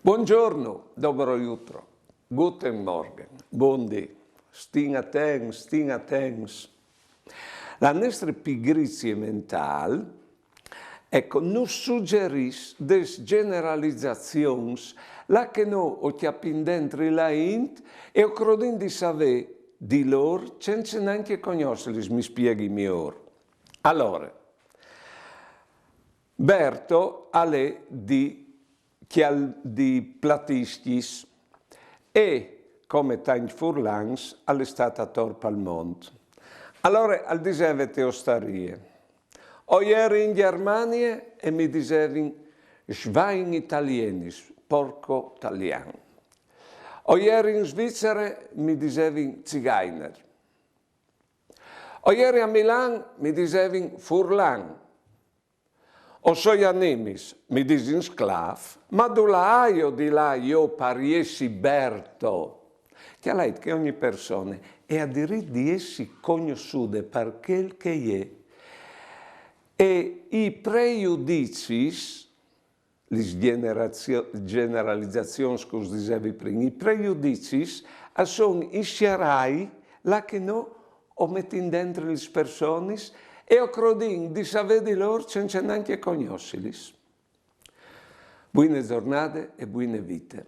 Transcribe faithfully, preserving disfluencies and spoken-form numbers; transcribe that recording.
Buongiorno, dobro jutro, guten Morgen, bundì, stin atents, stin atents. La nestre pigrizie mentâl, eco, nus sugjerìs des gjeneralizazions, là che nô o cjapìn dentri la int e o crodìn di savê di lôr cence nancje cognossilis, mi spieghi miôr. Alore, Berto al è di Cjal-, di Platiscjis e, come tancj furlans, al è stât ator pal mont. Alore al diseve te ostarie: o jeri in Gjermanie e mi disevin Schwein italienis, porco talian. O jeri in Svizere, mi disevin Zigheiner. O jeri a Milan, mi disevin furlan. O soi a Nimis, mi disin sclâf, ma dulà aio di lâ jo par jessi Berto? Cjalait che ogni persone e à dirit di jessi cognossude par chel che e je. E i prejudicis, lis gjenerazio-, gjeneralizazions che us disevi prin, i prejudicis a son i sierai là che nô o metìn dentri lis personis e o crodìn di savê di lôr cence nancje cognossilis. Buine zornade e buine vite.